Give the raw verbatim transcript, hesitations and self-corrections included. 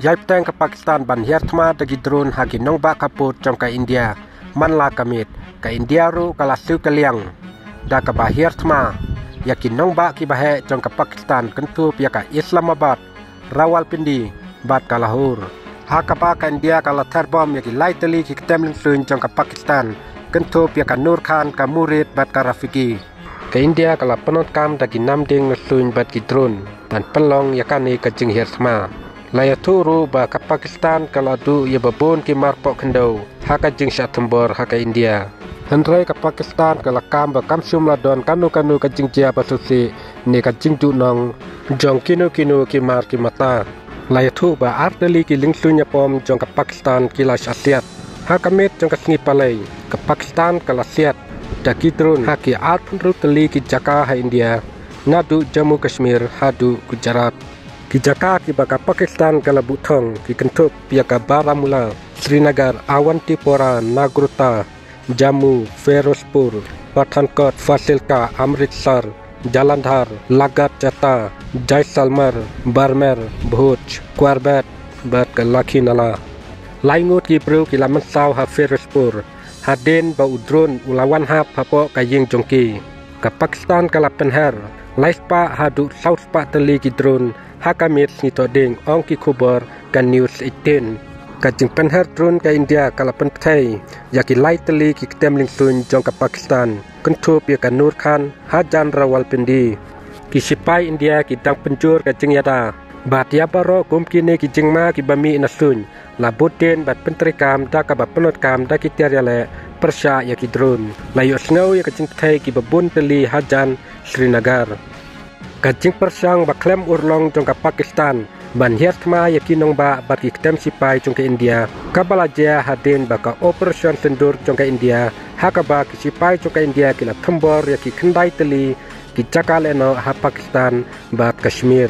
Ïai bteng ka Pakistan ban hiar thma da ki drone ha ki nongbah khappud jong ka India. Man la ka miet, ka India ruh ka la siew kylliang da kaba hiar thma ïa ki nongbah kiba heh jong ka Pakistan, kynthup ïa ka Islamabad, Rawalpindi bad ka Lahore. Ha kaba ka India ka la ther bom ïa ki lai tylli ki kytem lyngsuiñ jong ka Pakistan, kynthup ïa ka Noor Khan, ka Murid bad ka Rafiki. Ka India ka la pyndonkam da ki namding lyngsuiñ bad ki drone ban pynlong ïa kane ka jinghiar thma. La ïathuh ruh ba ka Pakistan ka la duh ïa babun ki mar poh khyndew ha ka jingshah thombor ha ka India. Hynrei ka Pakistan ka la kam ba kam shym la don kano kano ka jingjia ba shisha ne ka jingduhnong jong kino kino ki mar ki mata. La ïathuh ba ar tylli ki lyngsuiñ ïapom jong ka Pakistan ki la shah siat. Ha ka miet jong ka sngi Palei, ka Pakistan ka la siat da ki drone ha ki arphew hynriew tylli ki jaka ha India, naduh Jammu Kashmir haduh Gujarat. Ki jaka kiba ka Pakistan ka la buh thong ki kynthup ïa ka Baramulla, Srinagar, Awantipora, Nagorota, Jammu, Ferozpur, Pathankot, Fasilka, Amritsar, Jalandhar, Lagat Jata, Jaisalmer, Barmer, Bhuj, Corbett bad ka Lakhinala. Lai ngut ki briew ki la mynsaw ha Ferozpur hadien ba u drone u la wan hap hapoh ka ïing jong ki. Ka Pakistan ka la pynher lai spah haduh saw spah tylli ki drone ha ka miet sngi Thohdieng, ong ki khubor ka News eighteen. Ka jingpynher drone ka India ka la pynpthei ïa ki lai tylli ki kytem lyngsuiñ jong ka Pakistan, kynthup ïa ka Noor Khan hajan Rawalpindi. Ki sipai India ki dang pynjur ka jingïada bad ïa baroh kum kine ki jingma kiba mih na suiñ la bud dien bad pyntreikam da kaba pyndonkam da ki tiar ïaleh pyrshah ïa ki drone. La ïohsngew ïa ka jingpthei kiba bun tylli hajan Srinagar. Ka jingpyrshang ba khlem urlong jong ka Pakistan ban hiar thma ïa ki nongbah bad ki kytem sipai jong ka India, kaba la jia hadien ba ka Operation Sindoor jong ka India, ha kaba ki sipai jong ka India ki la thombor ïa ki khyndai tylli ki jaka lehnoh ha Pakistan bad Kashmir.